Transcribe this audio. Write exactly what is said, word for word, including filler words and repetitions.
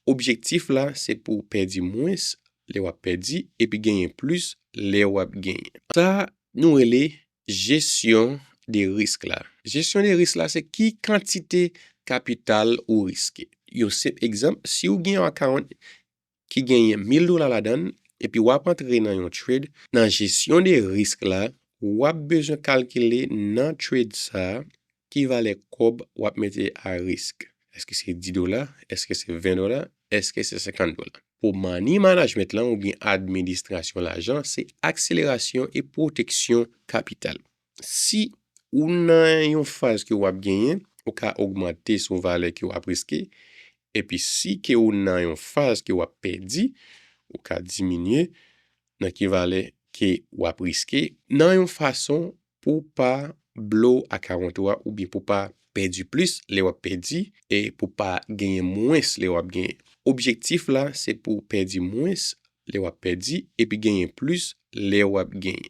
Objektif la, se pou w pèdi mwens lè w ap pèdi, epi genyen plis lè w ap genyen. Sa nou rele jesyon de risk la. Jesyon de risk la, se ki kantite kapital ou riske. Yon senp egzanp, si w gen yon akawont ki genyen mil dola ladan l, epi w ap antre nan yon trade, nan jesyon de risk la, w ap bezwen kalkile nan trade sa a ki valè kòb w ap mete a risk. Èske se dis dola? Èske se ven dola? Èske se senkant dola? Pou money management lan oubyen administrasyon lajan, se akselerasyon e pwoteksyon kapital. Si ou nan yon faz ke w ap genyen, ou ka ogmante sou valè ke w ap riske, epi si ke ou nan yon faz ke w ap pèdi, ou ka diminye nan ki valè ke w ap riske, nan yon fason pou w pa blow akawont ou a oubyen pou w pa pèdi plis lè w ap pèdi e pou w pa genyen mwens lè w ap genyen. Objektif la, se pou w pèdi mwens lè w ap pèdi epi genyen plis lè w ap genyen.